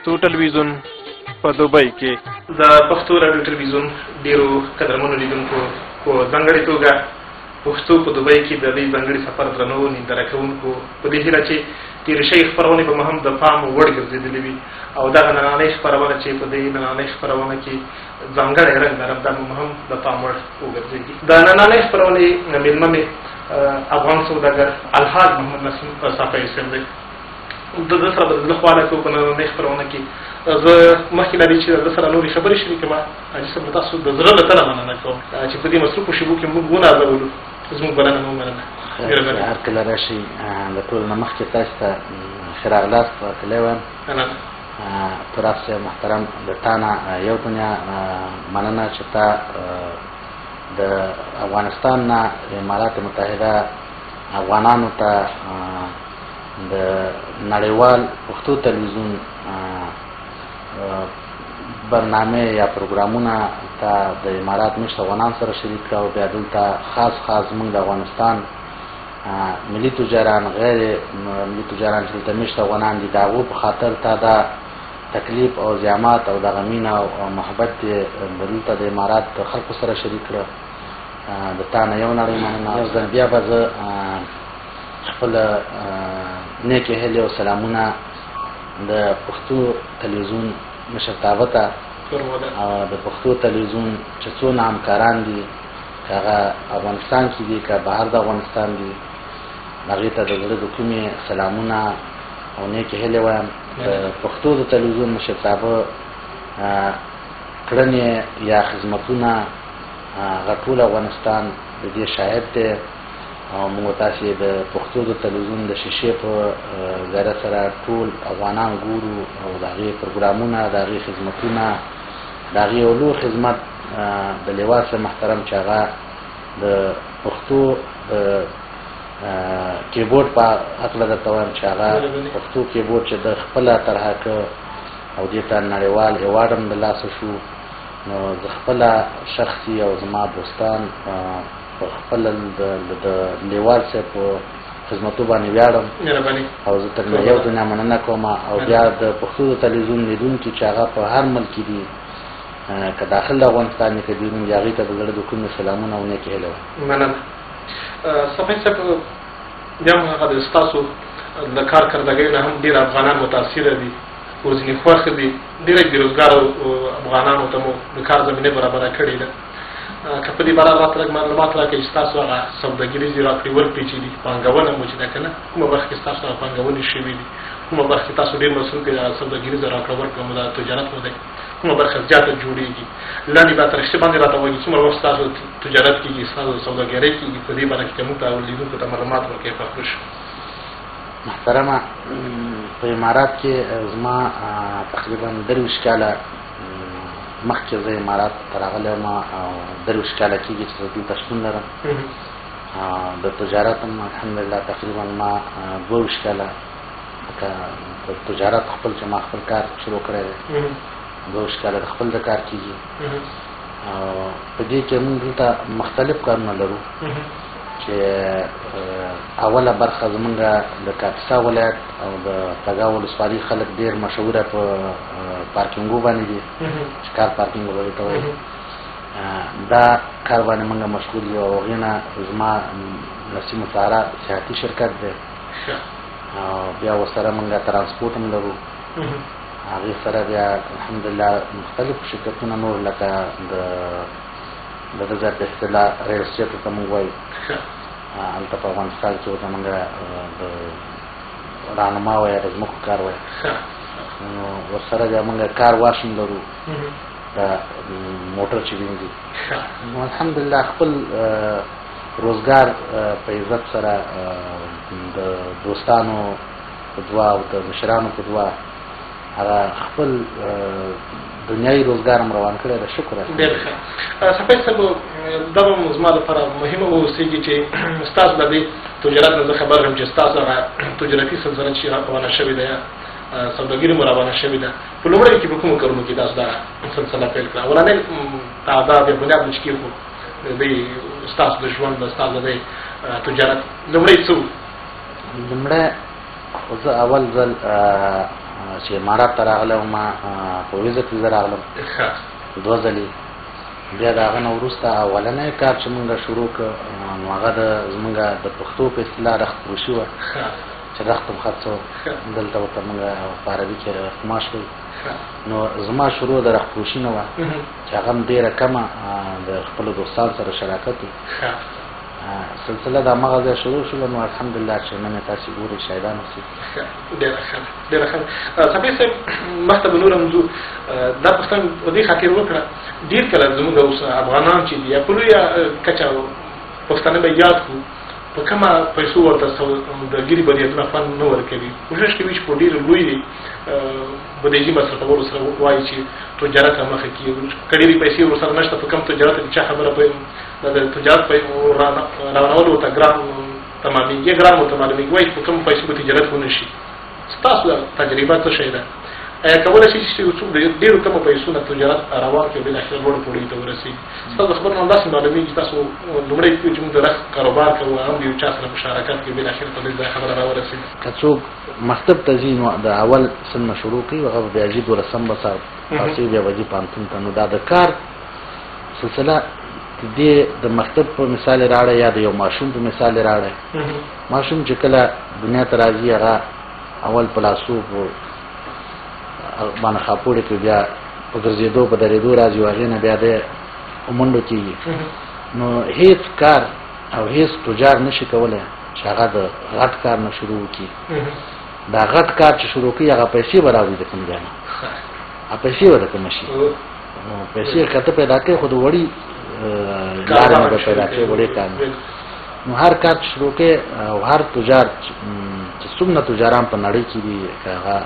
پښتو ټلویزیون په دوبۍ کې. د پښتو راډیو ټلویزیون ډېرو قدرمنو لیدونکو په ځانګړې توګه پښتو په دوبۍ کې د دې ځانګړي سفر درنو ننداره کوونکو په دې هیله چې تېرې شوې خپرونې به مو هم د پام وړ ګرځېدلې وي او دغه نننۍ خپرونه چې په دې نننۍ خپرونه کې ځانګړی رنګ لرم دا به مو هم د پام وړ وګرځېږي. د نننۍ خپرونې مېلمه مې افغان سوداګر الحاج محمد نسیم صافی صاحب دی. د ده سره به د زړه خواله کوو په نننۍ خپرونه کې. زه مخکې له دې چې د سره نورې خبرې شریکوم، حاجي صاحب له تاسو د زړه له تله مننه کوم چې په دې مصروفو شېبو کې موږ ونازولو، زموږ بلنه مو ومنله. مهرباني. هر کله راشئ د ټولو نه مخکې تاسو ته ښه راغلاست ورکړی وایم. تراب صاحب محترم، د تا نه یو دنیا مننه چې تا د افغانستان نه امارات متحده افغانانو ته د نړیوال پښتو تلویزیون برنامې یا پروګرامونه ته د امارات مېشت افغانان سره شریک کړه او بیا دلته خاص خاص موږ د افغانستان ملي تجاران، غیر ملي تجاران چې دلته مېشت افغانان دي، د هغو په خاطر تا دا تکلیف او زیامات او دغه مینه او محبت دې دلته د امارات د خلکو سره شریک کړه. د تا نه یو نړۍ مننه. یو ځل بیا به زه خپل نیکې هیلې او سلامونه د پښتو تلویزیون مشرتابه ته او د پښتو تلویزیون چې څونه همکاران دي، که هغه افغانستان کې دي که بهر د افغانستان دي، هغې ته د زړه د کومې سلامونه او نیکې هیلې وایم. د پښتو د تلویزیون مشرتابه کړنې یا خدمتونه هغه ټول افغانستان د دې شاهد دی او موږ تاسې د پښتو د تلویزیون د شیشې په ذریعه سره ټول افغانان ګورو او د هغې پروګرامونه، د هغې خدمتونه، د هغې یو لوی خدمت د لیوال صاحب محترم چې هغه د پښتو د کیبورډ په هکله درته وایم چې هغه پښتو کیبورډ چې د خپله طرحه کړ او دې ته نړیوال ایوارډ هم د لاسه شو، نو زه خپله شخصي او زما دوستان په خپل د لیوال صاحب په خدمتو باندې ویاړم او زه تر یو دنیا مننه کوم. او بیا د پښتو د تلویزیون لیدونکي چې هغه په هر ملک کې دي، که داخل د افغانستان دي که بیرون دي، هغوی ته د زړه د کومې سلامونه او نیکې هیلې وایم. مننه. صافی صاحب، بیا هم هغه د ستاسو د کارکردګۍ نه هم ډېر افغانان متاثره دي او ځینې خوښ دي. ډېری بېروزګارو افغانانو ته مو د کار زمینه برابره کړې ده. که په دې باره راته لږ معلومات راکړئ چې ستاسو هغه سوداګریزې راکړې ورکړې چې دي، پانګونه مو چې ده که نه، کومه برخه کې ستاسو هغه پانګونې شوې دي، کومه برخه کې تاسو ډېر مصروف یئ، هغه سوداګریزه راکړه ورکړه مو ده، تجارت مو دی، کومه برخه زیاته جوړېږي؟ لاندې به تاریخچه باندې راته وایي څومره وخت ستاسو تجارت کېږي، ستاسو سوداګرۍ کېږي، په دې باره کې که موږ ته لیدونکو ته معلومات ورکړئ خوښ به شو. محترمه، په امارات کې زما تقریبا 23 کاله مخکې زه امارات ته راغلی وم او 23 کاله کېږي چې زه دلته شتون لرم. د تجارت هم الحمدلله تقریبا ما 22 کاله لکه د تجارت خپل چې ما خپل کار شروع کړی دی، 22 کاله د خپل د کار کېږي. او په دې کې موږ دلته مختلف کارونه لرو چې اوله برخه زمونږ د کاپیسا ولایت او د تګاو ولسوالۍ خلک ډېر مشهوره په پارکینګو باندې دي چې کار پارکینګ ورته وایي، دا کار باندې موږ مشغول یو. او هغې نه زما نسیم السهارا صحتي شرکت دی او بیا ورسره موږ ترانسپورټ هم لرو. هغې سره بیا الحمدلله مختلف شرکتونه نور لکه د د ځای په اصطلاح ریل اسټیټ ورته موږ وایو، هلته په افغانستان کې ورته موږ د رانما وایي، د ځمکو کار وایي. نو ورسره بیا موږ کار واش هم لرو، د موټر چې وینځي. نو الحمدلله خپل روزګار په عزت سره د دوستانو په دعا او د مشرانو په دعا هغه خپل دنیایي روزګار هم روان کړی ده، شکر. ډېر ښه. صافی صاحب، دا به مو زما لپاره مهمه واوسېږي چې ستاسو د دې تجارت نه زه خبر یم چې ستاسو هغه تجارتي سلسله چې روانه شوې ده یا سوداګري مو روانه شوې ده، په لومړیو کې په کومو کارونو کې تاسو دا سلسله پیل کړه؟ اولنی تعداد یا بنیاد مو چې کېښود د دې ستاسو د ژوند، ستاسو د دې تجارت لومړی څه و؟ لومړی خو زه اول ځل چې امارات ته راغلی وم، په ویزه کې زه راغلم 2 ځلې. بیا د هغه نه وروسته اولنی کار چې مونږ شروع کړ، نو هغه د زمونږ د پښتو په اصطلاح رخت فروشي وه، چې رخت هم خرڅوم. دلته ورته مونږ په عربي کې قماش وایي. نو زما شروع د رخت فروشي نه وه، چې هغه هم ډېره کمه د خپلو دوستانو سره شراکت و. سلسله د هماغه ځای شروع شوله. نو الحمدلله چې نن یې تاسې ګورئ، شاهدان اوسئ. ډېره ښه ده، ډېره ښه ده. صفي صاحب، مخته به نور هم ځو. دا پوښتنه په دې خاطر وکړه، ډېر کله زموږ اوس افغانان چې دي، یا په لویه کچه پښتانه به یاد کړو، په کمه پیسو ورته د ګیري بدیتونه خوند نه ورکوي. کوشش کوي چې په ډېر لوی بدیجي مصرفولو سره وایي چې تجارت را مخه کړي. که ډېرې پیسې ورسره نشته، په کم تجارت کې چا خبره په د تجارت په روانولو ورته ګران تمامېږي، ګران ورته معلومېږي. وایي په کم پیسو به تجارت ونه شي. ستاسو تجربه څه شی ده؟ آیا کولی شي چې یو څوک د ډېرو کمو پیسو نه تجارت روان کړي، بالاخره لوړو پوړیو ته ورسېږي؟ ستاسو خبره نو همداسې معلومېږي چې تاسو لومړی چې موږ د رخت کاروبار کوو، هغه هم د یو چا سره مشارکت کوي، بالاخره ته دې ځای خبره راورسېږي. که څوک مکتب ته ځي، نو د اول سن نه شروع کوي، هغه به بیا ځي دولسم به سر پاسې، بیا به ځي پوهنتون ته. نو دا د کار سلسله د دې د مکتب په مثال یې راړی یا د یو ماشوم په مثال یې راړی. ماشوم چې کله دنیا ته راځي، هغه اول په لاسو په باندې خاپوړې کوي، بیا په ګرځېدو په درېدو راځي، او هغې نه بیا دی په منډو کېږي. نو هیڅ کار او هیڅ تجار نشي کولی چې هغه د غټ کار نه شروع وکړي. دا غټ کار چې شروع کړي، هغه پیسې به راوړي د کوم ځای نه، هغه پیسې به د کومه شي. نو پیسې که ته پیدا کوې، خو د وړي لارې نه به پیدا کوې، وړې کار نه. نو هر کار چې شروع کوې او هر تجار چې څومره تجاران په نړۍ کې دي، که هغه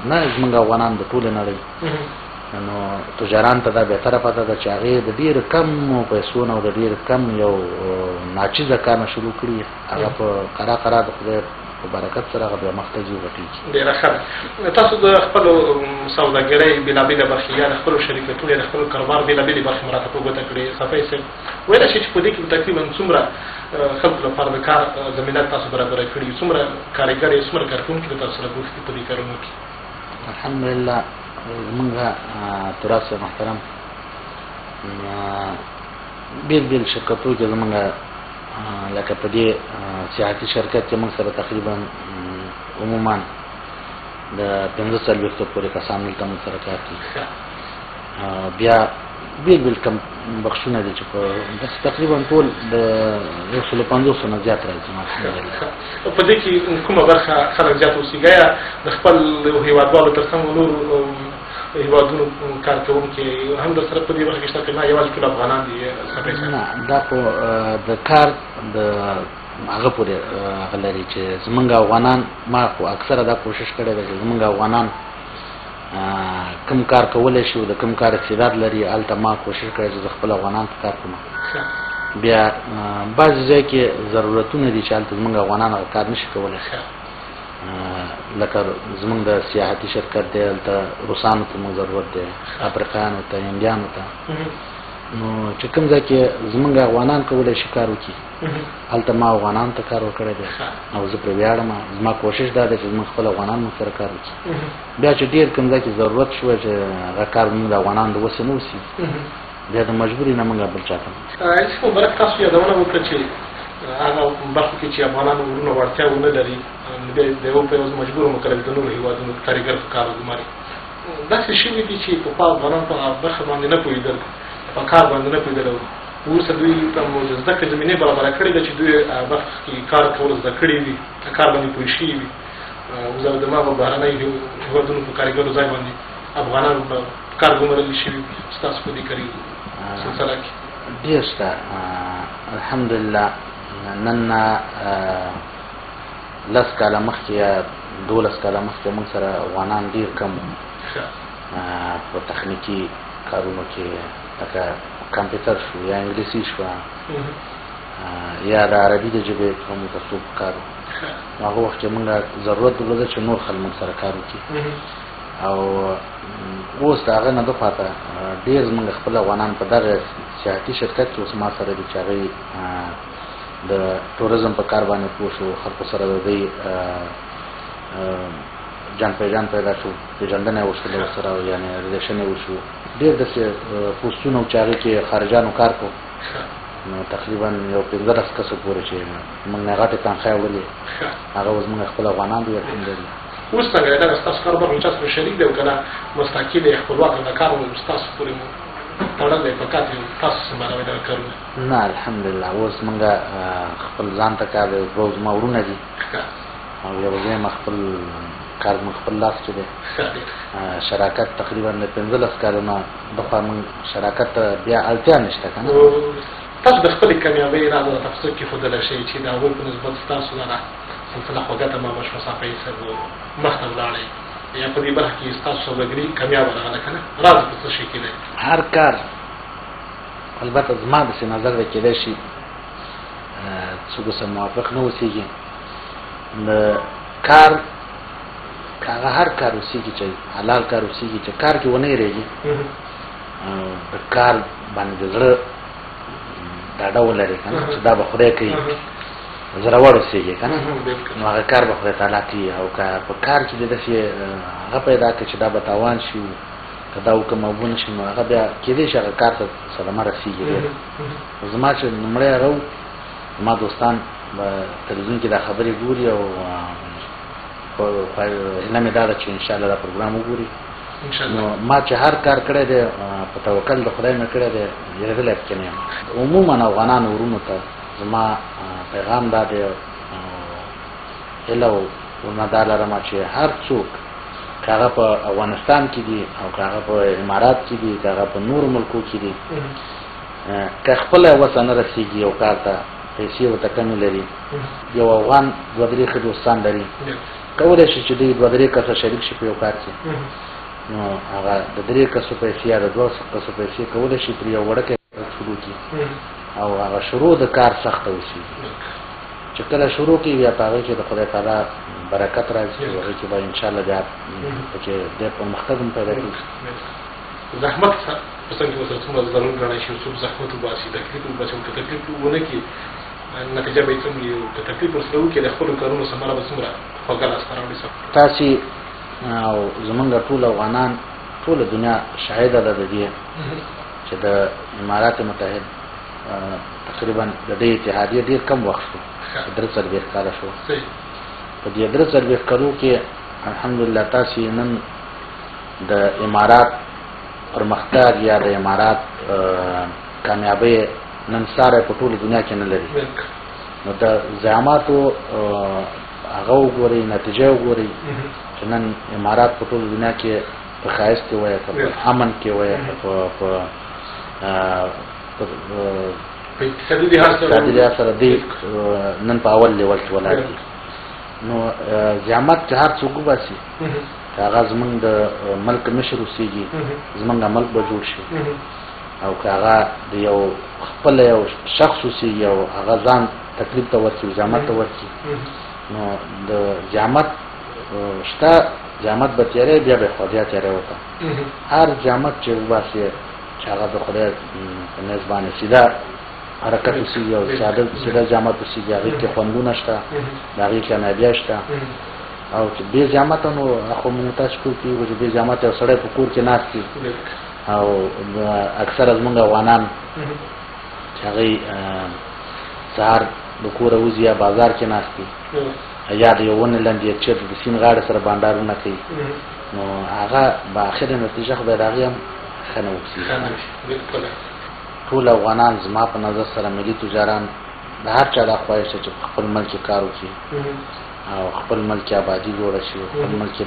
نه زمونږ افغانان، د ټولې نړۍ، نو تجاران ته دا بهتره پته ده چې هغې د ډېرو کمو پیسو نه او د ډېر کم یو ناچیزه کار نه شروع کړي، هغه په قرار قرار د خدای په برکت سره هغه بیا مخته ځي، غټېږي. ډېره ښه ده. تاسو د خپلو سوداګرۍ بېلابېلې برخې یا د خپلو شرکتونو یا د خپل کاروبار بېلابېلې برخې مو راته په ګوته کړې. صفي صاحب، ویلی شئ چې په دې کې تقریباً څومره خلکو لپاره د کار زمینه تاسو برابره کړې، څومره کاریګر یا څومره کارکوونکي له تاسو سره بوخت دي په دې کارونو کې؟ الحمدلله زمونږ تراث صاحب محترم بېل بېل شرکتو کې زمونږ لکه په دې سیاحتي شرکت کې موږ سره تقریبا عموما د 45 پورې کسان دلته موږ سره کار کوي. بیا بېل بېل کم بخشونه دي چې په داسې تقریبا ټول د 150 نه زیات راځي. الحمدلله. په دې کې کومه برخه خلک زیات اوسېږي؟ آیا د خپل هېوادوالو تر څنګ نور هېوادونو کارکوونکي هم در سره په دې برخه کې شته که نه یوازې ټول افغانان دي؟ نه، دا خو د کار د هغه پورې هغه لري چې زمونږ افغانان، ما خو اکثره دا کوشش کړی دی چې زمونږ افغانان کوم کار کولی شي او د کوم کار استعداد لري، هلته ما کوشش کړی چې زه خپل افغانان په کار کړم. بیا بعضې ځای کې ضرورتونه دي چې هلته زمونږ افغانان هغه کار نشي کولی، لکه زمونږ د سیاحتي شرکت دی، هلته روسانو ته موږ ضرورت دی، افریقایانو ته، هندیانو ته. نو چې کوم ځای کې زمونږ افغانان کولی شي کار وکړي، هلته ما افغانانو ته کار ورکړی دی او زه پرې ویاړم. زما کوشش دا دی چې زمونږ خپل افغانان موږ سره کار وکړي. بیا چې ډېر کوم ځای کې ضرورت شو چې هغه کار زمونږ د افغانانو د وسې نه وسي، بیا د مجبوري نه موږ بل چا ته. یوسف مبارک، تاسو یادونه وکړه چې هغه برخو کې چې افغانان ورونه وړتیا ونه لري، نو بیا د یو په یو مجبور مکلف د نورو هېوادونو کاریګر په کار وګماري. داسې شوي دي چې پخوا افغانان په هغه برخه باندې نه پوهېدل، په کار باندې نه پوهېدل، وروسته دوی ته مو د زده کړې زمینې برابره کړې ده چې دوی هغه برخه کې کار کول زده کړي وي، کار باندې پوه شوي وي. وزارت د ما په بهرنیو هېوادونو په کاریګرو ځای باندې افغانان په کار ګمارل شوي. ستاسو په دې کاري سلسله کې؟ ډېر شته الحمدلله. نن نه 10 کاله مخکې یا 12 کاله مخکې موږ سره افغانان ډېر کم وو په تخنیکي کارونو کې، لکه کمپیوټر شو یا انګلیسي شوه یا د عربي د ژبې کوم ته څوک کار وو. نو هغه وخت کې موږ ضرورت درلوده چې نور خلک موږ سره کار وکړي. او اوس د هغه نه دخوا ته ډېر زموږ خپل افغانان په دغه سیاحتي شرکت کې اوس ما سره دي چې هغوی د ټوریزم په کار باندې پوه شو، خلکو سره د دوی جان پیجان پیدا شو، پېژندنه یې وشوله ورسره، یعنې relation یې وشو. ډېر داسې پوسټونه وو چې هغې کې خارجانو کار کو، نو تقریبا یو 15 کسو پورې چې موږ نه غټې تنخوا وړلې، هغه اوس موږ خپل افغانان دي الحمدلله. اوس څنګه دی دغه ستاسو کاروبار له چا سره شریک دی او که نه مستقل دی، خپلواک د کار ستاسو پورې مو تړلی په کار کې تاسو سمبالوئ دغه کارونه؟ نه الحمدلله اوس موږ خپل ځان ته کار دی، دوه زما وروڼه دي او یو زه یم، خپل کار زموږ خپل لاس کې دی. شراکت تقریبا د 15 کالو نه دخوا موږ شراکت ته بیا اړتیا نشته که نه. تاسو د خپلې کامیابۍ راز راته په څه کې ښودلی شئ چې د هغوی په نسبت ستاسو دغه سلسله خوږه تمامه شوه، صافی صاحب مخته ولاړئ، یا په دې برخه کې ستاسو سوداګري کامیابه راغله که نه؟ راز په څه شي کې دی؟ هر کار البته زما داسې نظر دی، کېدای شي څوک سره موافق نه اوسېږي، د کار که هغه هر کار اوسېږي چې حلال کار اوسېږي، چې کار کې ونه یېرېږي، د کار باندې د زړه ډاډه ولري که نه چې دا به خدای کوي، زړور اوسېږي که نه، نو هغه کار به خدای تعالی کوي. او که په کار کې دې داسې هغه پیدا کړي چې دا به تاوان شي، که دا وکړم او ونه شي، نو هغه بیا کېدای شي هغه کار ته صدمه رسېږي ډېر. زما چې لومړی هغه و، زما دوستان به تلویزیون کې دا خبرې ګوري او هیله مې دا ده چې انشاءالله دا پروګرام وګوري. نو ما چې هر کار کړی دی په توکل د خدای مې کړی دی، یېرېدلی پکې نه یم. عموما افغانانو وروڼو ته زما پیغام دا دی، هیله ورنه دا لرم چې هر څوک که هغه په افغانستان کې دي او که هغه په امارات کې دي، که هغه په نورو ملکو کې دي، که خپله وسه نه رسېږي یو کار ته، پیسې ورته کمې لري، یو افغان دوه درې ښه دوستان لري، کولی شي چې دوی دوه درې کسه شریک شي په یو کار کې، نو هغه د درې کسو پیسې یا د دوه کسو پیسې کولی شي پرې یو وړوکی شروع کړي او هغه شروع د کار سخته اوسېږي. چې کله شروع کړي بیا په هغې کې د خدای تعالی برکت راځي او هغې کې به انشاءالله بیا پکې ډېر پرمختګ هم پیدا کېږي. زحمت په څنګه کې ورسره څومره ضرور ګڼلی شي، څوک زحمت وباسي، تکلیف وباسي، او که تکلیف ونه کړي نتیجه به یې څنګه وي، او که تکلیف ورسره وکړي د خپلو کارونو ثمره به څومره خوږه لاسته راوړي؟ تاسې او زمونږ ټول افغانان، ټوله دنیا شاهده ده د دې چې د امارات متحد تقریبا د دې اتحادیې ډېر کم وخت شو، 43 کاله شو. په دې 43 کلو کې الحمدلله تاسې نن د امارات پرمختګ یا د امارات کامیابۍ نن ساری په ټوله دنیا کې نه لري. نو د زعاماتو هغه وګورئ، نتیجه وګورئ چې نن امارات په ټوله دنیا کې په ښایست کې وایه، که په امن کې وایه، که په اقتصادي لحاظ سره دی نن په اول لیول کې ولاړ دي. نو زحمت چې هر څوک وباسي، که هغه زمونږ د ملک مشر اوسېږي، زمونږ ملک به جوړ شي، او که هغه د یو خپل یو شخص اوسېږي او هغه ځان تکلیف ته ورکړي، زحمت ته ورکړي، نو د زحمت شته، زحمت به تېری، بیا به خدای تېری ورته. هر زحمت چې وباسي چې هغه د خدای په نزد باندې سیده حرکت وسیږي او سیده زحمت وسیږي، هغې کې خوندونه شته، د هغې کامیابیا شته. او چې بې زحمته، نو خو موږ تاسو ټول پوهېږو چې بې زحمته یو سړی په کور کې ناست وي، او اکثره زموږ افغانان چې هغوی سهار د کوره وځي یا بازار کې ناست وي یا د یو ونې لاندې چېرته د سیند غاړې سره بانډارونه کوي، نو هغه به اخره نتیجه خو به د هغې هم ښه نه اوسېږي. ټول افغانان زما په نظر سره ملي تجاران د هر چا دا خواهش ده چې په خپل ملک کې کار وکړي او خپل ملک کې آبادي جوړه شي، خپل ملک کې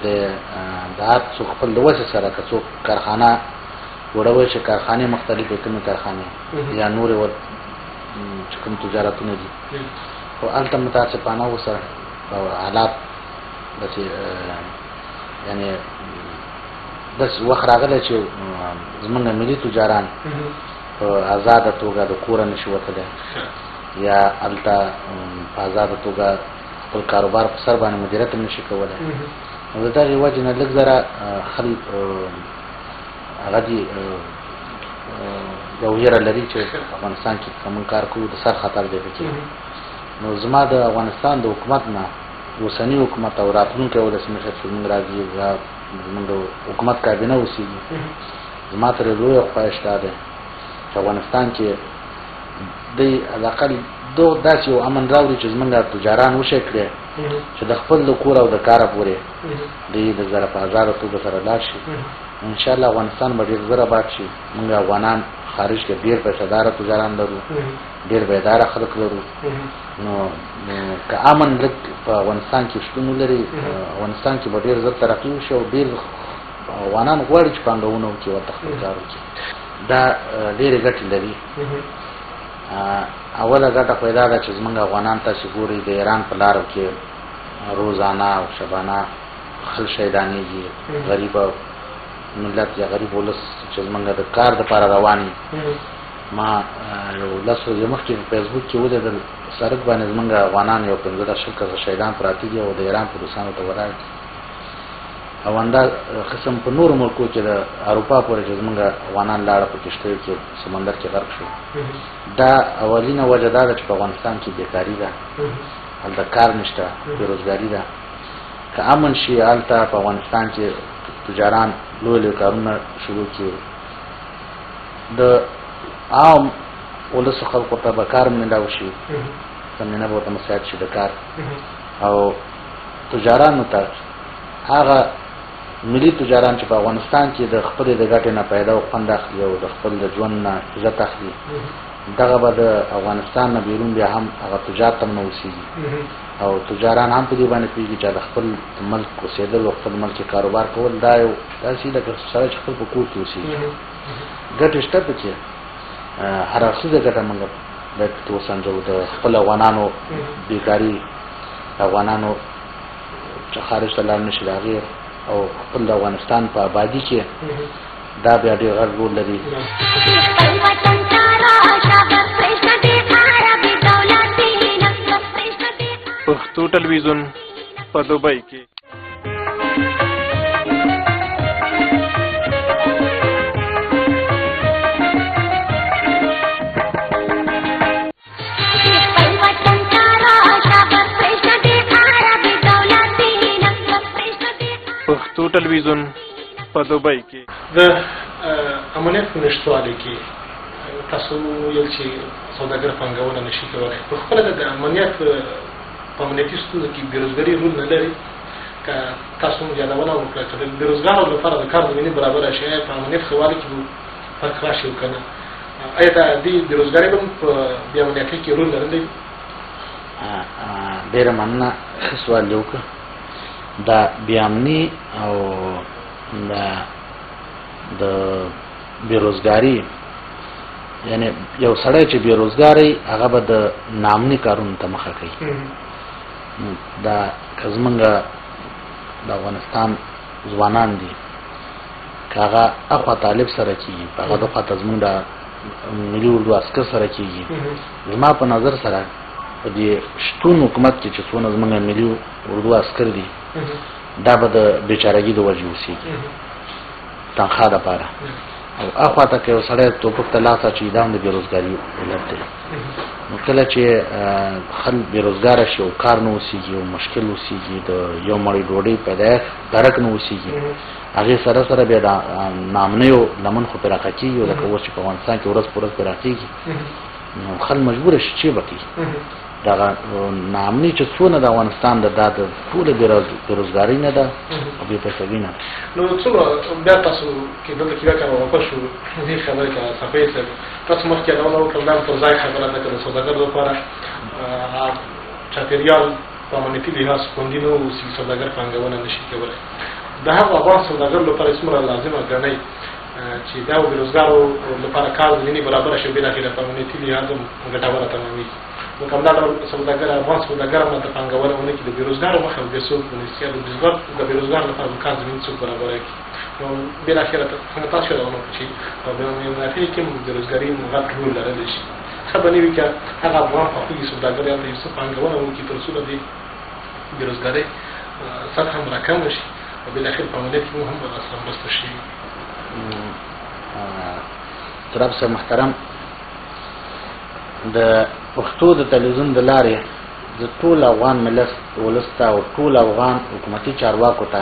د هر څوک خپل د وسې سره که څوک کارخانه جوړوي چې کارخانې مختلفې کومې کارخانې یا نورې چې کوم تجارتونه دي، خو هلته متاسفانه اوسه حالات داسې یعنې داسې وخت راغلی چې زمونږ ملي تجاران په ازاده توګه د کوره نشي وتلی یا هلته په ازاده توګه خپل کاروبار په سر باندې مدیریت هم نشي کولی. نو د دغې وجې نه لږ ذره خلک هغه دي یو ویره لري چې افغانستان کې که موږ کار کوو د سر خطر دی پکې. نو زما د افغانستان د حکومت نه اوسني حکومت او راتلونکی ولسمشر چې زموږ راځي، زموږ د حکومت کابینه اوسېږي، زما ترې لوی خواهش دا دی چې افغانستان کې دی حداقل داسې یو امن راوړي چې زموږ تجاران وشي کړی چې د خپل د کور او د کاره پورې دوی د زره په ازاده توګه سره لاړ شي. ان شاء الله افغانستان به ډېر زر آباد شي. موږ افغانان خارج کې ډېر پیسهداره تجاران لرو، ډېر بیداره خلک لرو. نو که امن لږ په افغانستان کې شتون ولري، افغانستان کې به ډېر زر ترقي وشي او ډېر افغانان غواړي چې پانګونه وکړي، ورته خپل کار وکړي. دا ډېرې ګټې لري. اوله ګټه خو یې دا ده چې زموږ افغانان تاسې ګورئ د ایران په لارو کې روزانه او شبانه خل شهیدانېږي. غریب ملت یا غریب ولس چې زموږ د کار دپاره روان وي. ما یو 10 ورځې مخکې په فیسبوک کې ولیدل، سړک باندې زموږ افغانان یو 15 20 کسه شهیدان پراته دي او د ایران پولیسانو ته ولاړ دي. او همدا قسم په نورو ملکو کې د اروپا پورې چې زموږ افغانان لاړه په کښتیو کې سمندر کې غرق شو. دا اولینه وجه دا ده چې په افغانستان کې بیکاري ده، هلته کار نشته، بېروزګاري ده. که امن شي هلته په افغانستان کې تجاران لوی لوی کارونه شروع کړي، د عام ولس خلکو ته به کار میلاو شي، زمینه به ورته مساعد شي د کار، او تجارانو ته هغه ملي تجاران چې په افغانستان کې د خپلې د ګټې نه پیدا او خوند اخلي او د خپل د ژوند نه عزت اخلي، دغه به د افغانستان نه بیرون بیا هم هغه تجار ته نه اوسېږي. او تجاران هم په دې باندې پوهېږي چې د خپل ملک اوسېدل او خپل ملک کې کاروبار کول دا یو داسې لکه سړی چې خپل په کور کې اوسېږي. ګټې شته پکې، هر اړخیزه ګټه موږ باید پکې وسنجوو. د خپل افغانانو بیکاري، افغانانو چې خارج ته لاړ نه شي د هغې، او خپل د افغانستان په آبادي کې دا بیا ډېر غټ رول لري. پښتو ټلویزیون په دوبۍ کې. پښتو ټلویزیون په دوبۍ کې. د امنیت په نشتوالي کې تاسو ویل چې سوداګر پانګونه نشي کولی، په خپله د امنیت په امنیتي ستونزو کې بېروزګاري رول نه لري؟ که تاسو هم یادونه وکړه که د بېروزګارو لپاره د کار زمینې برابره شي، آیا په امنیت ښه والي کې به فرق راشي او که نه؟ آیا د دې بېروزګاري به هم په بې امنیتۍ کې رول لرلی؟ ډېره مننه، ښه سوال دې وکړ. دا بې امني او دا د بېروزګاري، یعنی یو سړی چې بېروزګاری هغه به د ناامني کارونو ته مخه کوي. دا که زمونږ د افغانستان ځوانان دي، که هغه اخوا طالب سره کېږي، هغه دخوا ته زمونږ د ملي اردو عسکر سره کېږي، زما په نظر سره په دې شتون حکومت کې چې څونه زمونږ ملي اردو عسکر دي، دا به د بیچارګي د وجې اوسېږي تنخوا دپاره. او اخوا ته که یو سړی توپک ته لاس اچوي، دا هم د بېروزګاري علت دی. نو کله چې خلک بېروزګاره شي او کار نه اوسېږي او مشکل اوسېږي، د یو مړۍ ډوډۍ پیدایښت درک نه اوسېږي، هغې سره سره بیا د ناامنیو لمن خو پراخه کېږي. او لکه اوس چې په افغانستان کې ورځ په ورځ پراخېږي، نو خلک مجبوره شي چې به کوي. دغه ناامني چې څونه د افغانستان ده، دا د ټوله بېروزګارۍ نه ده او بې پیسګۍ نه ده. نو څومره بیا تاسو کې دلته کې بیا که واپس شو دې خبرې ته، صفوي صاحب تاسو مخکې یادونه وکړه، دا پر ځای خبره ده که د سوداګرو لپاره چاپېریال په امنیتي لحاظ خوندي نه اوسي، سوداګر پانګونه نه شي کولی. د هغو افغان سوداګرو لپاره څومره لازمه ګڼئ چې دا بېروزګارو لپاره کار زمینې برابره شي، بالاخره په امنیتي لحاظ هم ګټوره تمامېږي؟ نو که همدا ډول سوداګر افغان سوداګر هم ورته پانګونه ونه کړي، د بېروزګارو مخه به بیا څوک ونیسي؟ یا د بېروزګار لپاره به کار زمینې څوک برابره کړي؟ نو بالاخره څنګه تاسو یادونه وکړه چې په بېامنیتۍ کې هم بېروزګاري غټ رول لرلی شي. ښه به نه وي که هغه افغان خواخوږي سوداګر هلته یو څه پانګونه وکړي تر څو د دې بېروزګارۍ سطح هم راکمه شي او بالاخره په امنیت کې هم سره مرسته شي؟ تراب صاحب محترم، د پښتو د تلویزیون د لارې زه ټول افغان ملت ولس ته او ټول افغان حکومتي چارواکو ته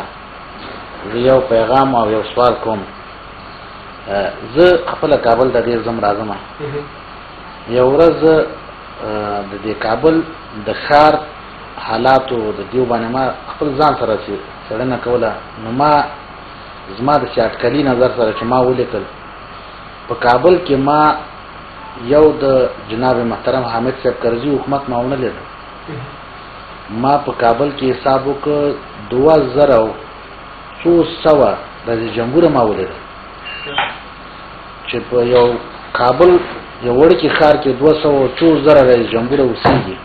زه یو پیغام او یو سوال کوم. زه خپله کابل ته ډېر ځم راځم. یو ورځ د دې کابل د ښار حالاتو د دیو باندې ما خپل ځان سره څېړنه کوله، نو ما زما د اټکلي نظر سره چې ما ولیکل په کابل کې ما یو د جناب محترم حامد صاحب کرزي حکومت ما ونه لید. ما په کابل کې حساب وکړ 2200 رئیس جمهور ما ولیدل چې په یو کابل یو وړوکي ښار کې 200 رئیس جمهور اوسېږي،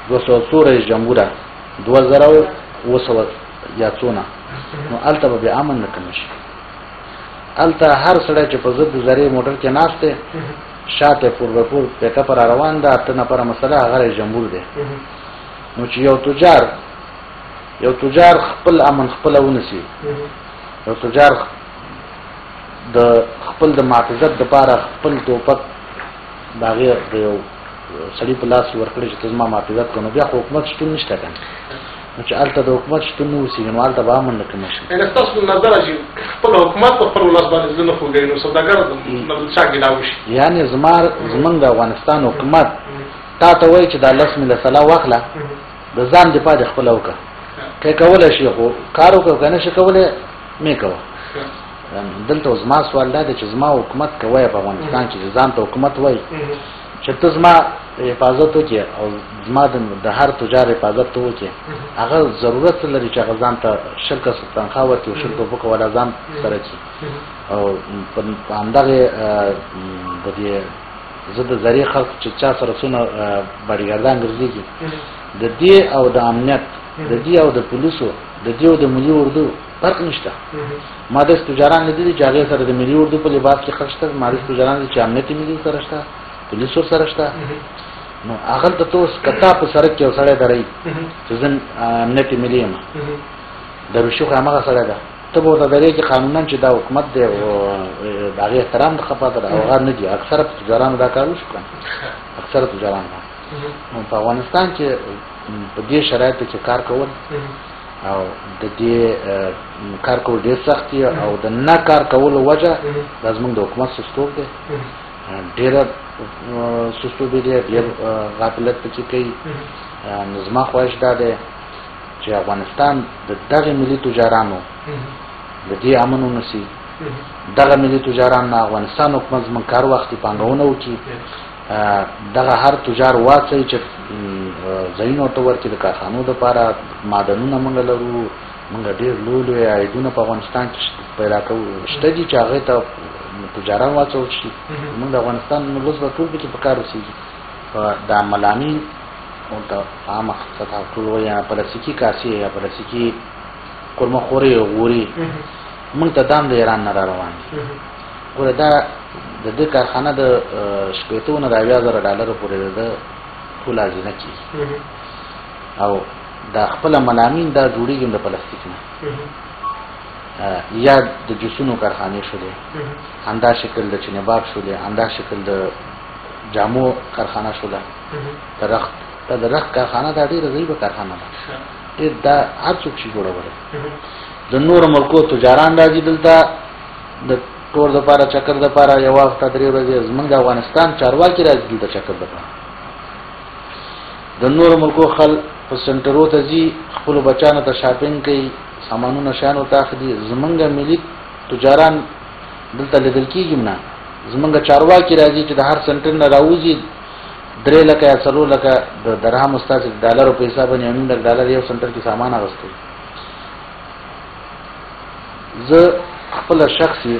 200 رئیس جمهور 2700 یا څونه، نو هلته به بیا امن نه کم شي. هلته هر سړی چې په ضد ذرې موټر کې ناست دی، شاته پور به پور پیکپ را روان ده، 8 نفره مسله هغه رئیس جمهور دی. نو چې یو تجار خپل امن خپله ونیسي، یو تجار د خپل د محافظت دپاره خپل ټوپک د هغې د یو سړي په لاس کې ورکړي چې ته زما محافظت کړه، نو بیا خو حکومت شتون نشته که نه. نو چې هلته د حکومت شتون نه اوسېږي نو هلته به امن نه کم شي. یعنې ستاسو له نظره چې خپل حکومت په خپل ولس باندې زړه نه خوږوي نو سوداګر نه د چا ګیله وشي؟ یعنې زمونږ د افغانستان حکومت تا ته وایي چې دا 10 میله سلا واخله، د ځان دفاع دې خپله وکړه، که کولی شي خو کار وکړه، که نه شي کولی مې کوه. دلته زما سوال دا دی چې زما حکومت که وایي په افغانستان کې چې ځان ته حکومت وایي چې ته زما حفاظت وکړې او زما د هر تجار حفاظت ته وکړې، هغه ضرورت څه لري چې هغه ځان ته 20 کسه تنخوا ورکړي او 20 ټوپکه والا ځان سره کړي او په همدغې د دې زه د ذرې خلق چې چا سره څونه باډیګاردان ګرځېږي، د دې او د امنیت، د دې او د پولیسو، د دې او د ملي اردو فرق نشته. ما داسې تجاران لیدلي چې هغې سره د ملي اردو په لباس کې خلک شته، ما داسې تجاران دي چې امنیت ملي سره شته، پولیس ورسره شته. نو هغلته ته اوس که تا په سړک کې یو سړی دروي چې زه امنیت ملي یم، درویشي خو هماغه سړی ده، ته به ورته درېږې قانونا چې دا حکومت دی او د هغې احترام د خپه ده، او هغه نه دي. اکثره تجارانو دا کار وشو که نه، اکثره تجارانو دا. نو په افغانستان کې په دې شرایطو کې کار کول او د دې کار کول ډېر سخت دي، او د نه کار کولو وجه دا زموږ د حکومت سستوب دی، ډېره سستوبي دی، ډېر غافلت پکې کوي. نو زما خواهش دا دی چې افغانستان د دغې ملي تجارانو د دې امن ونیسي، دغه ملي تجاران نه افغانستان حکومت زموږ کار واخلي، پانګونه وکړي، دغه هر تجار واڅوي چې ځایونه ورته ورکړي د کارخانو دپاره. معدنونه موږ لرو، موږ ډېر لوی لوی عایدونه په افغانستان کې پیدا کوو شته دي چې هغې ته تجاران واڅول شي. موږ د افغانستان ولس به ټول پکې په کار اوسېږي. دا ملامین ورته عامه سطح ټول وایي، یا پلاستیکي کاسې یا پلاستیکي قورمه خوري غوري موږ ته دام د ایران نه را روان دي. ګوره دا د دې کارخانه د 60 نه د 70,000 ډالرو پورې د ده ټوله هزینه کېږي، او دا خپله ملامین دا جوړېږي هم د پلاستیک نه، یا د جوسونو کارخانې شولې، همدا شکل د چینهباب شولې، همدا شکل د جامو کارخانه شوله، د رخت، دا د رخت کارخانه دا ډېره ضعیفه کارخانه ده، ډېر دا هر څوک شي جوړولی. د نورو ملکو تجاران راځي دلته د ټور دپاره، چکر دپاره، یوه هفته 3 ورځې. زمونږ د افغانستان چارواکي راځي دلته چکر دپاره. د نورو ملکو خلک په سنټرو ته ځي، خپلو بچانو ته شاپینګ کوي، سامانونه شیان ورته اخلي. زمونږ ملي تجاران دلته لیدل کېږي هم نه. زمونږ چارواکي راځي چې د هر سنټر نه راوځي 3 لکه یا 4 لکه د درهمو ستاسې د ډالرو په حساب باندې 1.5 لک ډالر یو سنټر کې سامان اخیستی. زه خپله شخصي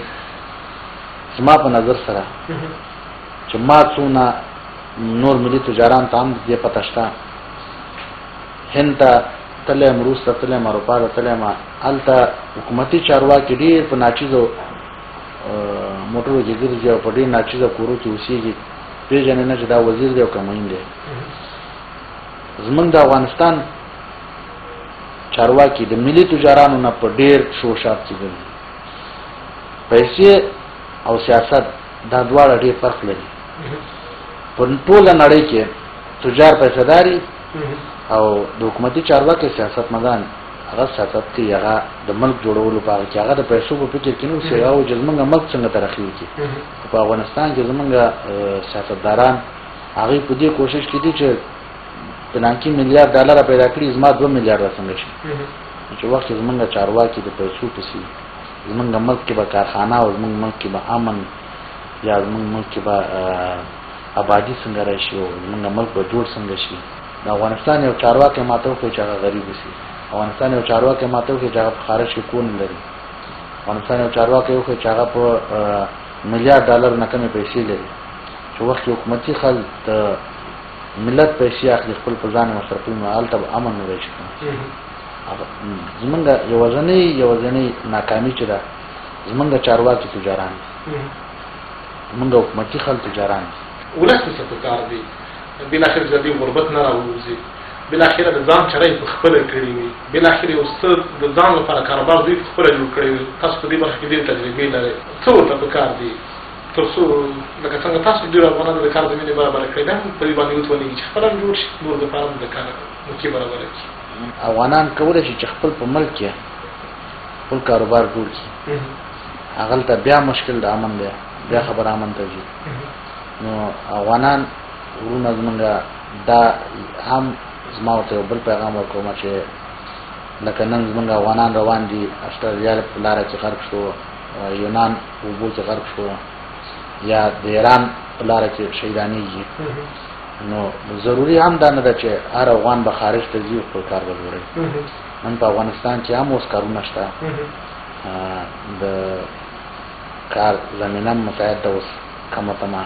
زما په نظر سره چې ما څونه نور ملي تجاران ته هم دې پته شته، هند ته تللی یم، روس ته تللی یم، اروپا ته تللی یم، هلته حکومتي چارواکي ډېر په ناچیزو موټرو کې ګرځي او په ډېر ناچیزه کورو کې اوسېږي، پېژنې نه چې دا وزیر دی او که معین دی. زمونږ د افغانستان چارواکي د ملي تجارانو نه په ډېر شورشات کې ګرځي. پیسې او سیاست دا دواړه ډېر فرق لري. په ټوله نړۍ کې تجار پیسهداري، او د حکومتي چارواکي سیاستمدان هغه سیاست کوي، هغه د ملک جوړولو په هغه کې هغه د پیسو په فکر کې نه اوسي، هغه وایي چې زمونږ ملک څنګه ترقي وکړي. خو په افغانستان کې زمونږ سیاستداران هغوی په دې کوشش کې دي چې پلانکي میلیارد ډالره پیدا کړي، زما 2 میلیارده څنګه شي. چې وخت کې زمونږ چارواکي د پیسو پسې زمونږ ملک کې به کارخانه او زمونږ ملک کې به امن یا زمونږ ملک کې به آبادي څنګه راشي او زمونږ ملک به جوړ څنګه شي. د افغانستان یو چارواکی ماته وښیي چې هغه غریب اوسي، افغانستان یو چارواکی ماته وښیي چې هغه په خارج کې کور نه لري، افغانستان یو چارواکی وښیي چې هغه په میلیارد ډالر نه کمې پیسې لري. چې وخت کې حکومتي خلک د ملت پیسې اخلي خپل په ځان مصرفوي، نو هلته به امن نه راشي. زمونږ یوازنۍ ناکامي چې ده، زمونږ چارواکي تجاران دي، زمونږ حکومتي خلک تجاران دي. ولس ته څه پکار دی؟ بالاخره د دې غربت نه راووځي، بالاخره د ځان چړی په خپله کړې وي، بالاخره یو څه د ځان لپاره کاروبار دوی په خپله جوړ کړی وي. تاسو په دې برخه کې ډېرې تجربې لرئ، څه ورته پکار دي تر څو لکه څنګه تاسو ډېرو افغانانو د کار زمینې برابره کړې ده، په دې باندې وتوانېږي چې خپله هم جوړ شي، نور دپاره هم د کار موقع برابره کړي؟ افغانان کولی شي چې خپل په ملک کې خپل کاروبار جوړ کړي. هغلته بیا مشکل د امن دی، بیا خبره امن ته ځي. نو افغانان وروڼه زمونږ دا هم زما ورته یو بل پیغام ورکوم چې لکه نن زمونږ افغانان روان دي، اسټرالیا په لاره کې غرق شو، یونان په اوبو کې غرق شو، یا د ایران په لاره کې شهیدانېږي. نو ضروري هم دا نه ده چې هر افغان به خارج ته ځي خپل کار به جوړوي. نن په افغانستان کې هم اوس کارونه شته، د کار زمینه هم مساعد ده اوس کمه تمه،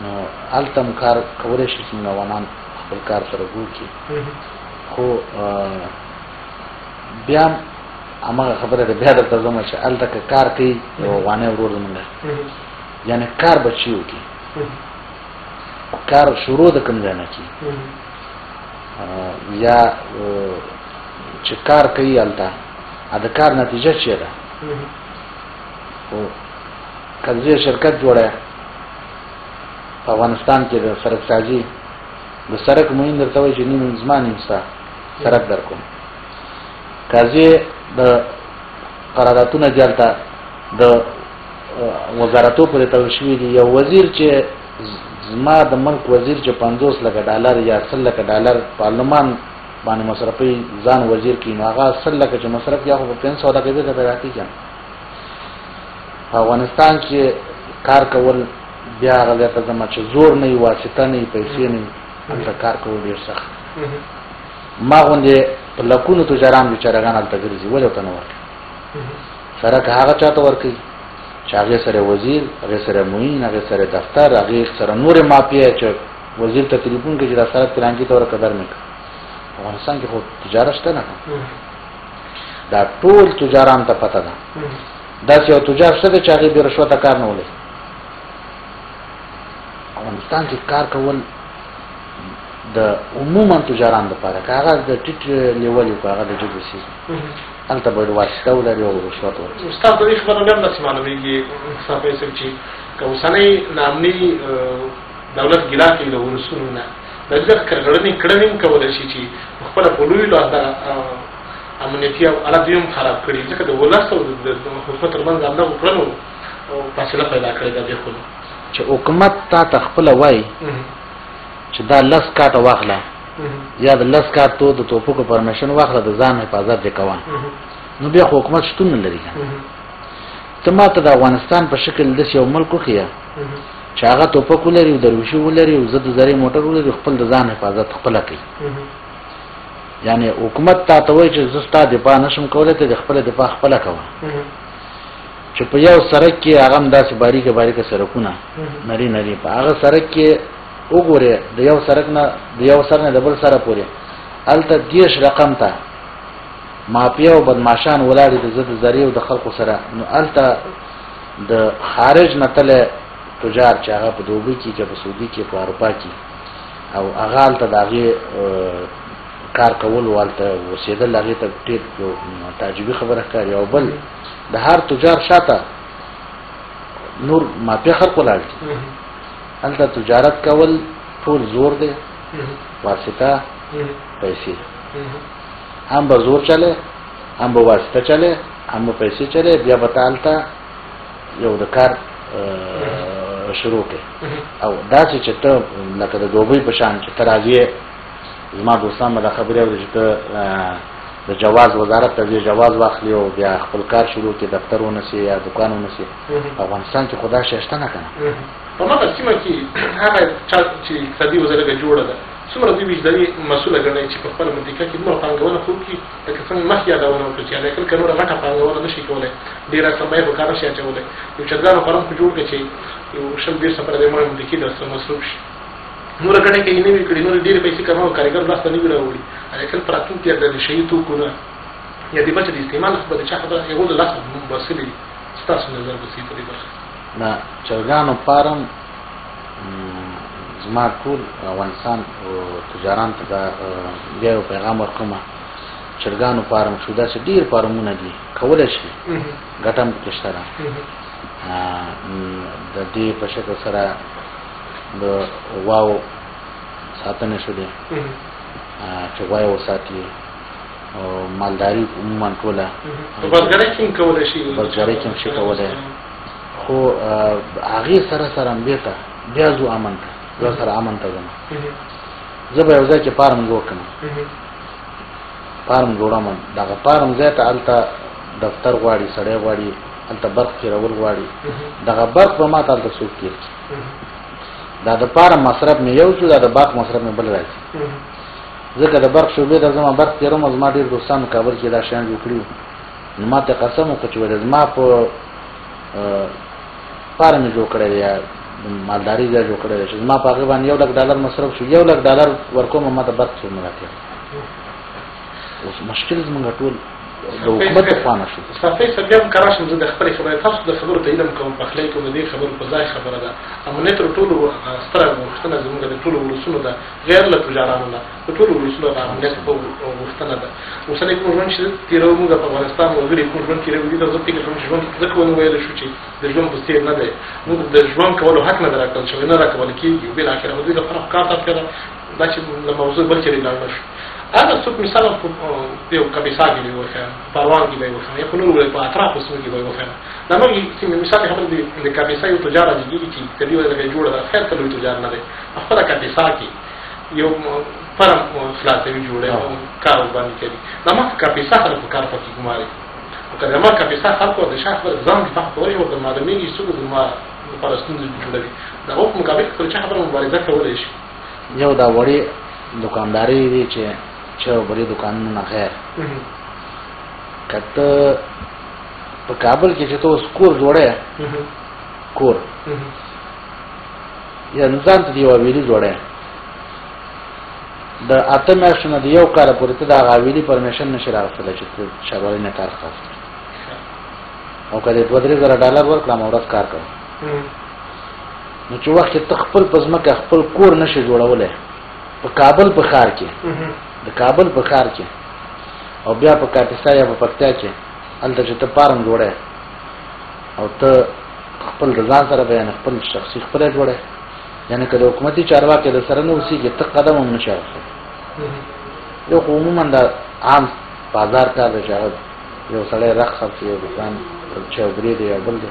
نو هلته هم کار کولی شي چې موږ افغانان خپل کار سره جوړ کړي. خو بیا هم هماغه خبره ده، بیا درته ځم چې هلته که کار کوي یو افغاني ورور زموږ، یعنې کار به چی وکړي، کار شروع د کوم ځای نه کړي، یا چې کار کوي هلته د کار نتیجه چی ده. خو که زه شرکت جوړی په افغانستان کې د سرک سازي، د سرک معین درته وایي چې نیم زما نیم ستا سرک در کوم. که زه د قراردادونه دي هلته د وزارتو پورې تړل شوي دي، یو وزیر چې زما د ملک وزیر چې 50 لکه ډالر یا 100 لکه ډالر پارلمان باندې مصرفوي ځان وزیر کړي، نو هغه 100 لکه چې مصرف کړي هغه خو په 500 لکه بېرته پیدا کېږي. په افغانستان کې کار کول بیا هغه ځای ته ځم چې زور نه وي، واسطه نه وي، پیسې نه وي، هلته کار کول ډېر سخت. ما غوندې په لکونو تجاران بیچارهګان هلته ګرځي، ولې ورته نه ورکوي؟ سرک هغه چا ته ورکوي چې هغې سره وزیر، هغې سره معین، هغې سره دفتر، هغې سره نورې مافیا چې وزیر ته تلیفون کوي چې دا سرک پلانکي ته ورکړه در مې کړه. افغانستان کې خو تجارت شته نه، دا ټول تجاران ته پته ده. داسې یو تجار شته دی چې هغې بې رشوته کار نه ولري. افغانستان کې کار کول د عموما تجاران دپاره، که هغه د ټیټ لیول وي که هغه د جګ وسي، هلته باید واسطه ولري او رشوت ورکړي. استاد د دې خبره بیا هم داسې معلومېږي صافی صاحب چې که اوسنۍ ناامني دولت ګیله کوي له ولسونو نه، د دې کرغړنې کړنې هم کولی شي چې په خپله په لوی لاس دغه امنیتي حالت دوی هم خراب کړي، ځکه د ولس او د حکومت ترمنځ همدغو کړنو فاصله پیدا کړې ده. بېخونو چې حکومت تا ته خپله وایي چې دا 10 کاټه واخله یا د 10 کاټو د توپکو پرمیشن واخله، د ځان حفاظت دې کوه، نو بیا خو حکومت شتون نه لري. ته ما ته د افغانستان په شکل داسې یو ملک وښیه چې هغه توپک ولري او درویشي ولري او ضد زرې موټر ولري، خپل د ځان حفاظت خپله کوي. یعنې حکومت تا ته وایي چې زه ستا دفاع نشم کولی، ته د خپله دفاع خپله کوه. چې په یو سرک کې هغه هم داسې باریکه باریکه سرکونه نری نری، په هغه سرک کې وګورې د یو سرک نه د یو سر نه د بل سره پورې هلته 30 رقم ته مافیا او بدماشان ولاړ دي د ضد ذریع او د خلکو سره. نو هلته د خارج نه تللی تجار چې هغه په دوبۍ کې که په سعودي کې په اروپا کې او هغه هلته د هغې کار کولو هلته اوسېدل هغې ته ډېر یو تعجبي خبره ښکاري. او بل د هر تجار شاته نور مافیا خلک ولاړ دي. هلته تجارت کول ټول زور دی، واسطه پیسې، هم به زور چلې، هم به واسطه چلې، هم به پیسې چلې، بیا به ته هلته یو د کار شروع کړې. او داسې چې ته لکه د دوبۍ په شان چې ته راځې، زما دوستان به دا خبرې اوري چې ته د جواز وزارت ته ځې، جواز واخلې او بیا خپل کار شروع کړې، دفتر ونیسې یا دکان ونیسې. افغانستان کې خو دا شی شته نه که نه. په مغه سیمه کې هغه چا چې اقتصادي وضع لږه جوړه ده، څومره دوی وجداني مسؤله ګڼي چې په خپله منطقه کې دومره پانګونه خو وکړي، لکه څنګه مخکې یادونه وکړه چې علیکل که نوره غټه پانګونه نه شي کولی، ډېره سرمایه په کار نه شي اچولی، یو چرګانو فارم خو جوړ کړي چې یو 20 30 نفره د مړه منطقې درسره مصروف شي، نوره ګټه کې یې نه وي کړې، نورې ډېرې پیسې کمه کاریګر لاس ته نه وي راوړي. علیکل په راتلونکي د نشه یي توکو نه یا د بل څه د استعمال خو به د چا خبره هغو له لاسه باسلي دي. ستاسو نظر به څه په دې برخه؟ د چرګانو فارم زما ټول افغانستان تجاران ته دا بیا یو پیغام ورکوم، چرګانو فارم شو داسې ډېر فارمونه دي کولی شي، ګټه هم پکې شته ده. د دې په شکل سره د غواو ساتنه شولې چې غوا یې وساتي، او مالداري عموما ټوله په بزګرۍ کې هم کولی شي، بزګرۍ کې هم شي کولی، خو هغې سره سره هم بېرته بیا ځو امن ته، زه سره امن ته ځم. زه به یو ځای کې فارم جوړ کړم، فارم جوړوم، دغه فارم ځای ته هلته دفتر غواړي، سړی غواړي، هلته برق تېرول غواړي، دغه برق به ما ته هلته څوک تېر کړي. دا د فارم مصرف مې یو شو، دا د برق مصرف مې بل راځي، ځکه د برق شعبې ته زما برق تېروم. زما ډېر دوستانو کابل کې دا شیان جوړ کړي وو، نو ما ته قسم وکړ چې ویل زما په فارم یې جوړ کړی دی یا مالداري ځای جوړ کړی دی چې زما په هغې باندې 1 لک ډالر مصرف شو، 1 لک ډالر ورکوم ما ته برق څوک نه راتېر. اوس مشکل زموږ ټول د حکومت د خوا نه شو. صافی صاحب بیا هم که راشم زه د خپلې خبرې تاسو د خبرو ته علم کوم، پخلی کوم، د دې خبرو په ځای خبره ده. امنیت تر ټولو ستره غوښتنه زموږ د ټولو ولسونو ده، غیر له تجارانو نه، د ټولو ولسونو د امنیت په غوښتنه ده. اوسنی کوم ژوند چې تېروو موږ په افغانستان وګړي کوم ژوند تېروو دي ته زه فکر کوم چې ژوند ځکه ونه ویلی شو چې د ژوند په څېر نه دی، موږ د ژوند کولو حق نه دی راکړل شوی، نه راکول کېږي. بالاخره خو دوی لپاره خو کار ته اړتیا ده. دا چې له موضوع بل چېرې لاړ نه شو. هغه څوک مثلا په یو کبیسا کې به یې وښایم، په پروان کې به یې وښایم، یا په نورو ولایتو په اطرافو سیمو کې به یې وښایم. دا موږ سیمې مثال خبره دی، د کاپیسا یو تجار راجګېږي چې اقتصادي وضع لږه جوړه ده، خیر ته لوی تجار نه دی، په خپله کاپیسا کې یو فرم خلاصوي جوړوي او کار ورباندې کوي. دا ما کاپیسا خلک په کار پکې ګماري، خو که د ما کاپیسا خلکو د شا خبره ځان دفاع کولی شي، ورته معلومېږي څوک زما لپاره ستونزې جوړوي، د هغو په مقابل کې خو د چا خبره مبارزه کولی شي. یو دا وړې دکاندارۍ دي چې چې بری دکانونه نه غیر، که ته په کابل کې چې ته اوس کور جوړې، کور یا ځان ته د یو حویلي جوړې، د 8 میاشتو نه د 1 کاله پورې ته د هغه حویلي پرمیشن نه شې راغستلی چې ته ښاروالۍ نه کار خلاص کړې، او که دې 2-3 زره ډالر ورکړه ما ورځ کار کوه. نو چې وخت ته خپل په ځمکه خپل کور نه شې جوړولی په کابل په ښار کې، د کابل په ښار کې او بیا په کاپیسا یا په پکتیا کې، هلته چې ته فارم جوړې او ته خپل د ځان سره به یعنې خپل شخصي خپله جوړې، یعنې که د حکومتي چارواکي د سره نه اوسېږي ته قدم هم نه شې اخیستی. یو خو عموما دا عام بازار کار دی چې هغه یو سړی رخ خرڅوي، یو دکان چې یو برې دی یو بل دی،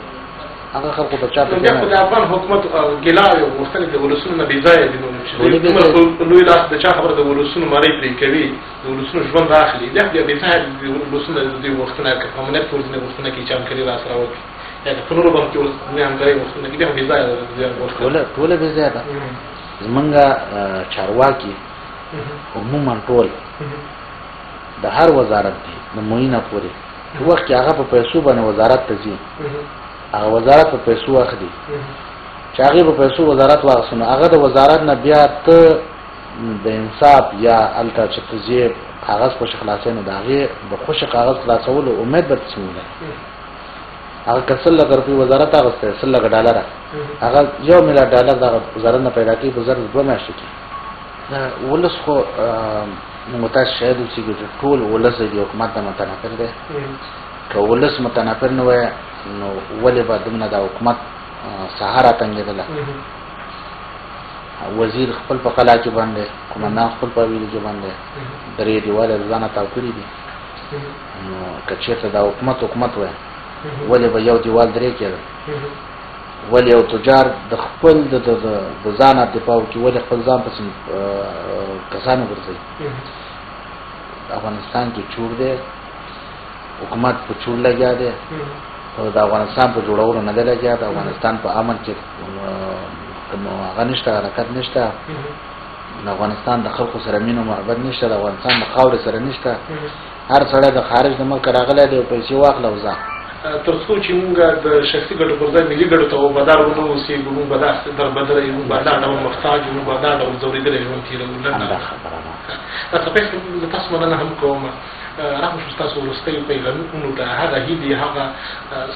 هغه خلکو ته چا بیا خو د افغان حکومت ګیلاوې او غوښتنې د ولسونو نه بېځایه دي، نو چې دومره لوی لاس د چا خبره د ولسونو مرۍ پرې کوي، د ولسونو ژوند اخلي، بیا خو بیا بېځایه د ولسونو د دوی غوښتنه که په امنیت پورې ځینې غوښتنه کوي چې همکاري راسره وکړي، یا که په نورو برخو کې ورسره همکاري غوښتنه کوي، بیا خو بېځایه ده د دوی غوښتنه. ټوله بېځایه ده. زمونږ چارواکي عموما ټول د هر وزارت دی د معینه پورې چې وخت کې هغه په پیسو باندې وزارت ته ځي، هغه وزارت په پیسو اخلي، چې هغې په پیسو وزارت واخیستو نو هغه د وزارت نه بیا ته د انصاف یا هلته چې ته ځې کاغذ خوشې خلاصوې، نو د هغې د خوشې کاغذ خلاصولو امید به ته څنګه لرې؟ هغه که 100 لکه روپۍ وزارت اخیستی، 100 لکه ډالره، هغه 1 میلیارد ډالر دغه وزارت نه پیدا کوي په ظرف 2 میاشتو کې. ولس خو موږ تاسو شاهد اوسېږو چې ټول ولس د دې حکومت نه متنفر دی. که ولس متنفر نه وای نو ولې به دومره دا حکومت سهار تنګېدله؟ وزیر خپل په قلا کې باندې، قومندان خپل په ویلي کې باندې، درې دیواله ځانه تاو کړي دي. نو که چېرته دا حکومت وای، ولې به یو دیوال درې کېده؟ ولې یو تجار د خپل د ځانه دفاع وکړي، ولې خپل ځان پسې کسان وګرځوي؟ افغانستان کې چور دی، حکومت په چور لګیا دی، د افغانستان په جوړولو نه دی لګیا، د افغانستان په امن کې کوم هغه نشته، حرکت نشته، د افغانستان د خلکو سره مینه او محبت نشته، د افغانستان د خاورې سره نشته. هر سړی د خارج د ملک راغلی دی، پیسې واخله او ځه. تر څو چې موږ د شخصي ګټو پر ځای ملي ګټو ته وفادار ونه اوسېږو، موږ به داسې دربدره یو، موږ به دا ډول محتاج یو، موږ به دا ډول ځورېدلی ژوند تېروو. همدا خبره ده. څپې زه تاسو مننه هم کوم. رحم شو ستاسو وروستیو پیغامونو ته، هغه هیلې، هغه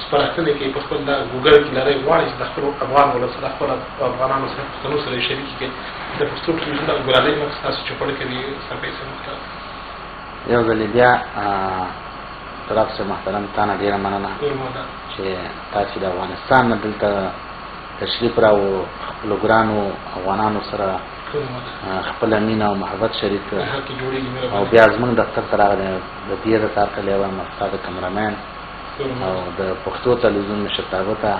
سپارښتنې کې په خپل دا ګوګل کې لرئ، غواړئ چې د خپلو افغان ولس سره، خپلو افغانانو سره، پښتنو سره یې شریکې کړئ. د پښتو ټلویزیون د ګلالۍ مخ ستاسو چوپړ کوي. څپې صاحب محترم، یو ځل بیا طرف صاحب محترم تا نه ډېره مننه چې تاسې د افغانستان نه دلته تشریف راوړو، خپلو ګرانو افغانانو سره خپله مینه او محبت شریک کړ، او بیا زموږ دفتر ته راغلی. د دې د هرکلی وایم ستا د کمرمین او د پښتو تلویزیون مشرتابه ته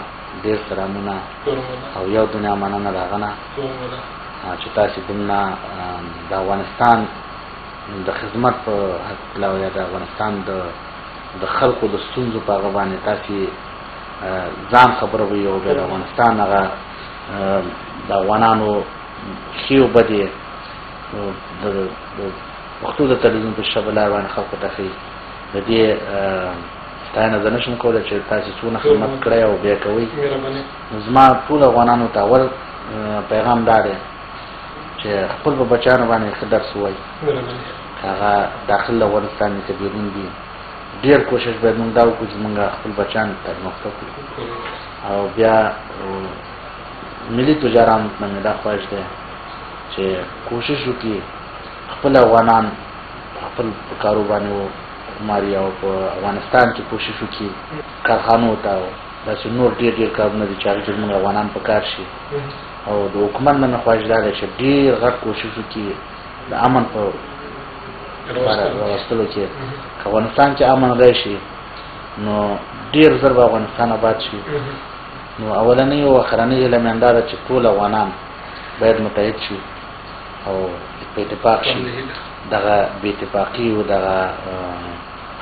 ډېر سلامونه او یو دنیا مننه د هغه نه چې تاسې دومره د افغانستان د خدمت په هکله یا د افغانستان د خلکو د ستونزو په هغه باندې تاسې ځان خبروئ، او بیا د افغانستان هغه د افغانانو ښې او بدې د پښتو د تلویزیون په شبه لار باندې خلکو ته ښیي. د دې ستاینه زه نه شم کولی چې تاسې څونه خدمت کړی او بیا کوئ. نو زما ټول افغانانو ته اول پیغام دا دی چې خپل په بچیانو باندې ښه درس ووایي، که هغه داخل افغانستان دي که بیرون دي. ډېر کوشش باید موږ دا وکړو چې موږ خپل بچیان تعلیم یافته کړو. او بیا ملي تجارانو ته مې دا خواهش دی چې کوشش وکړي خپل افغانان خپل په کارو باندې وګماري، او په افغانستان کې کوشش وکړي کارخانو ته او داسې نور ډېر ډېر کارونه دي چې هغې کې زموږ افغانان په کار شي. او د حکومت نه مې خواهش دا دی چې ډېر غټ کوشش وکړي د امن په راوستلو کې. که افغانستان کې امن راشي نو ډېر زر به افغانستان آباد شي. نو اولنۍ او اخرنۍ هیله مې همدا ده چې ټول افغانان باید متحد شي او په اتفاق شي. دغه بې اتفاقي او دغه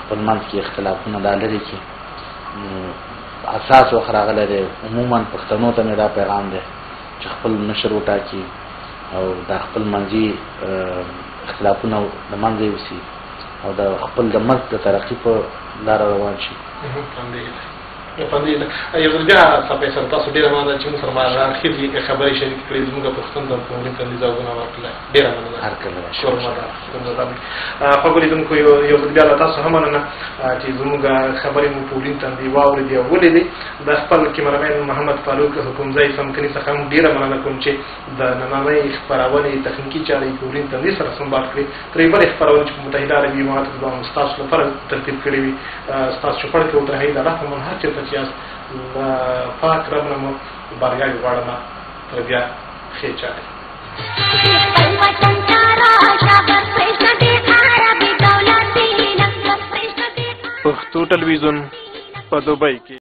خپل منځ کې اختلافونه دا لرې کړي. اساس وخت راغلی دی. عموما پښتنو ته مې دا پیغام دی چې خپل مشر وټاکي او دا خپل منځي اختلافونه له منځه یوسي او د خپل د ملک د ترقي په لاره روان شي. یو ځل بیا څپې صاحب تاسو ډېره مننه چې موږ سره اړخیزې خبرې شریکې کړې، زموږ پوښتنو ته په ورین تندي ځوابونه ورکړل. ډېره مننه. هرکلی. خوږو لیدونکو یو ځل بیا له تاسو هم مننه چې زموږ خبرې مو په ورین تندي واورېدې او ولیدې. د خپل کیمرامین محمد فاروق حکمزی څمکني څخه هم ډېره مننه کوم چې د نننۍ خپرونې تخنیکي چارې په ورین تندي سره سمبال کړې. تر یوې بلې خپرونې چې په متحده عربي اماراتو کې به هم ستاسو لپاره ترتیب کړې وي، ستاسو چوپړ کوو. تر هغې د الله په امان هر چېرته چې یاست له پاک رب نه مو بریاوې غواړم. تر بیا ښې چارې. پښتو ټلویزیون په دوبۍ کې.